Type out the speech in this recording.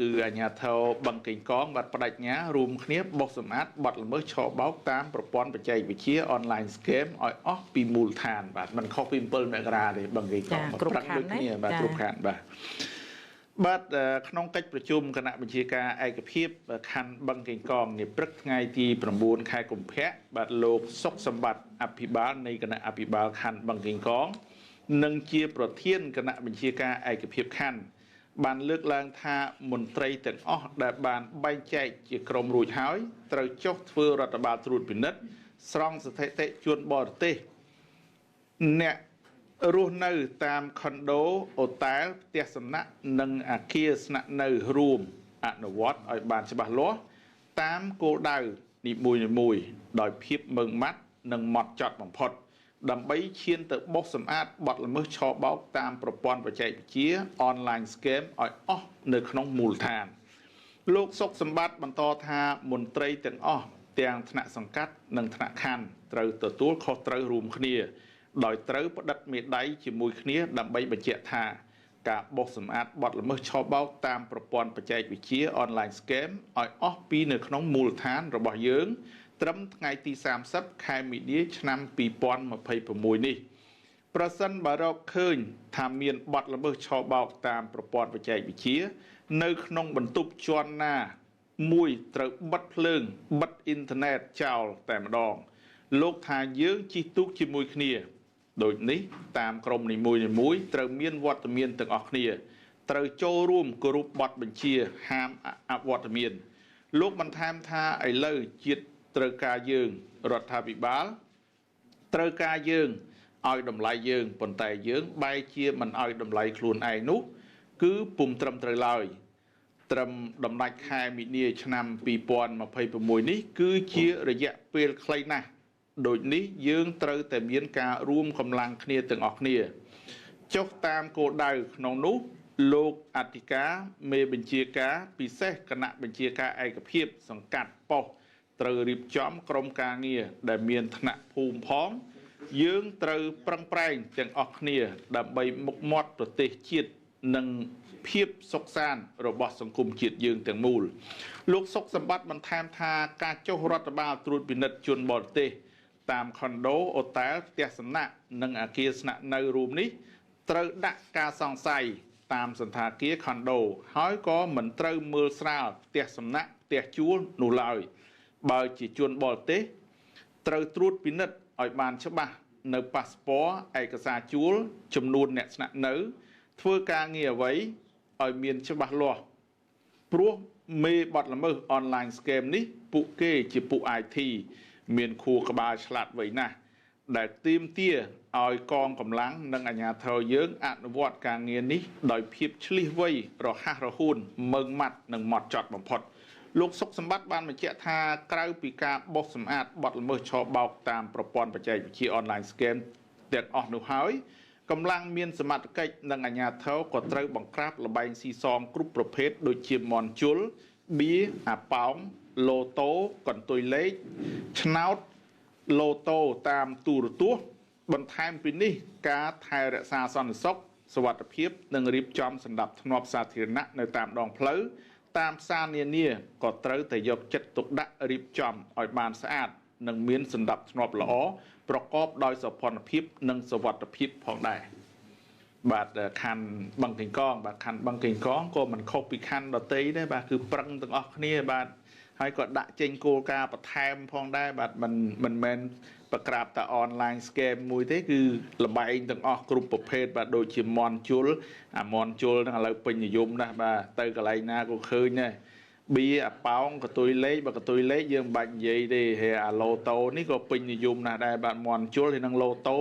គឺអាជ្ញាធរបឹងកេងកងបាទបដិញ្ញារួមគ្នាបោសសម្អាតបទល្មើសឆបោកតាមប្រព័ន្ធបច្ចេកវិទ្យា online scam ឲ្យអស់ពីមូលដ្ឋានបាទមិនខុសពី7មករាទេបឹងកេងកងប្រឹងដូចគ្នាបាទគ្រប់ខណ្ឌបាទបាទក្នុងកិច្ចប្រជុំគណៈបញ្ជាការឯកភាពខណ្ឌបឹងកេងកងនាព្រឹកថ្ងៃទី9ខែកុម្ភៈបាទលោកសុកសម្បត្តិអភិបាលនៃគណៈអភិបាលខណ្ឌបឹងកេងកងនិងជាប្រធានគណៈបញ្ជាការឯកភាពខណ្ឌបានលើកឡើងថាមន្ត្រីទាំងអស់ដែលបានបែងចែកជាក្រុមរួចហើយត្រូវចុះធ្វើរដ្ឋបាលត្រួតពិនិត្យស្រង់ស្ថិតិជនបរទេសអ្នករស់នៅតាមខុនដូអូតែលផ្ទះសំណាក់និងអគារស្នាក់នៅរួមអនុវត្តឲ្យបានច្បាស់លាស់តាមគោលដៅនីមួយៗដោយភាពម៉ឺងម៉ាត់និងម៉ត់ចត់បំផុតដើម្បីឈានទៅបោសសម្អាតបទល្មើសឆបោកតាមប្រព័ន្ធបច្ចេកវិទ្យា online scam ឲ្យអស់នៅក្នុងមូលដ្ឋានលោកសុកសម្បត្តិបន្តថាមន្ត្រីទាំងអស់ទាំងថ្នាក់សង្កាត់និងថ្នាក់ខណ្ឌត្រូវទទួលខុសត្រូវរួមគ្នាដោយត្រូវផ្តិតមេដៃជាមួយគ្នាដើម្បីបញ្ជាក់ថាការបោសសម្អាតបទល្មើសឆបោកតាមប្រព័ន្ធបច្ចេកវិទ្យា online scam ឲ្យអស់ពីនៅក្នុងមូលដ្ឋានរបស់យើងត្រឹមថ្ងៃទី30ខែមីនាឆ្នាំ2026នេះប្រសិនបើរកឃើញថាមានបទល្មើសឆបោកតាមប្រព័ន្ធបច្ចេកវិទ្យានៅក្នុងបន្ទប់ជាន់ណាមួយត្រូវបិទភ្លើងបិទអ៊ីនធឺណិតចោលតែម្ដងលោកថាយើងជិះទូកជាមួយគ្នាដូចនេះតាមក្រុមនីមួយៗត្រូវមានវត្តមានទាំងអស់គ្នាត្រូវចូលរួមគោរពបទបញ្ជាហាមអវត្តមានលោកបន្ថែមថាឥឡូវជាតិត្រូវការយើងរដ្ឋាភិបាលត្រូវការយើងឲ្យតម្លៃយើងប៉ុន្តែយើងបែរជាមិនឲ្យតម្លៃខ្លួនឯងនោះគឺពុំត្រឹមត្រូវឡើយត្រឹមដំណាច់ខែមីនាឆ្នាំ2026នេះគឺជារយៈពេលខ្លីណាស់ដូចនេះយើងត្រូវតែមានការរួមកម្លាំងគ្នាទាំងអស់គ្នាចុះតាមគោលដៅក្នុងនោះលោកអធិការមេបញ្ជាការពិសេសគណៈបញ្ជាការឯកភាពសង្កាត់ប៉ុស្តិ៍ត្រូវរៀបចំក្រុមការងារដែលមានថ្នាក់ភូមិផងយើងត្រូវប្រឹងប្រែងទាំងអស់គ្នាដើម្បីមុខមាត់ប្រទេសជាតិនិងភាពសុខសាន្តរបស់សង្គមជាតិយើងទាំងមូលលោកសុកសម្បត្តិបន្ថែមថាការចុះរដ្ឋបាលត្រួតពិនិត្យជនបរទេសតាមខុនដូអូតែលផ្ទះសំណាក់និងអគារស្នាក់នៅរួមនេះត្រូវដាក់ការសង្ស័យតាមសន្តាគារខុនដូហើយក៏មិនត្រូវមើលស្រាលផ្ទះសំណាក់ផ្ទះជួលនោះឡើយបើជាជនបរទេសត្រូវត្រួតពិនិត្យឲ្យបានច្បាស់នៅប៉ាសពតឯកសារជួលចំនួនអ្នកស្នាក់នៅធ្វើការងារអ្វីឲ្យមានច្បាស់លាស់ព្រោះមេបទល្មើស online scam នេះពួកគេជាពួក IT មានខួរក្បាលឆ្លាតវៃណាស់ដែលទាមទារឲ្យកងកម្លាំងនិងអាជ្ញាធរយើងអនុវត្តការងារនេះដោយភាពឆ្លៀសវៃរហ័សរហួនម៉ឺងម៉ាត់និងម៉ត់ចត់បំផុតលោកសុកសម្បត្តិបានបញ្ជាក់ថាក្រៅពីការបោសសម្អាតបទល្មើសឆបោកតាមប្រព័ន្ធបច្ចេកវិទ្យា online scam ទាំងអស់នោះហើយកម្លាំងមានសមត្ថកិច្ចនិងអាជ្ញាធរក៏ត្រូវបង្ក្រាបល្បែងស៊ីសងគ្រប់ប្រភេទដូចជាមន់ជុលបៀអាប៉ោងឡូតូកន្ទុយលេខឆ្នោតឡូតូតាមទូរទស្សន៍បន្ថែមពីនេះការថែរក្សាសន្តិសុខសុវត្ថិភាពនិងរៀបចំសណ្ដាប់ធ្នាប់សាធារណៈនៅតាមដងផ្លូវតាមផ្សារនានាក៏ត្រូវតែយកចិត្តទុកដាក់រៀបចំឲ្យបានស្អាតនិងមានសណ្ដាប់ធ្នាប់ល្អប្រកបដោយសោភ័ណភាពនិងសុវត្ថិភាពផងដែរបាទខណ្ឌបឹងកេងកងបាទខណ្ឌបឹងកេងកងក៏មិនខុសពីខណ្ឌដទៃដែរបាទគឺប្រឹងទាំងអស់គ្នាបាទហើយក៏ដាក់ចេញគោលការណ៍បន្ថែមផងដែរបាទមិនមែនប្រក្រាបតែ online scam មួយទេគឺល្បែងទាំងអស់គ្រប់ប្រភេទបាទដូចជាមន់ជុលអាមន់ជុលហ្នឹងឥឡូវពេញនិយមណាស់បាទទៅកន្លែងណាក៏ឃើញដែរបៀអាប៉ោងកតុយលេខបើកតុយលេខយើងមិនបាច់និយាយទេហើយអាឡូតូនេះក៏ពេញនិយមណាស់ដែរបាទមន់ជុលហើយនឹងឡូតូ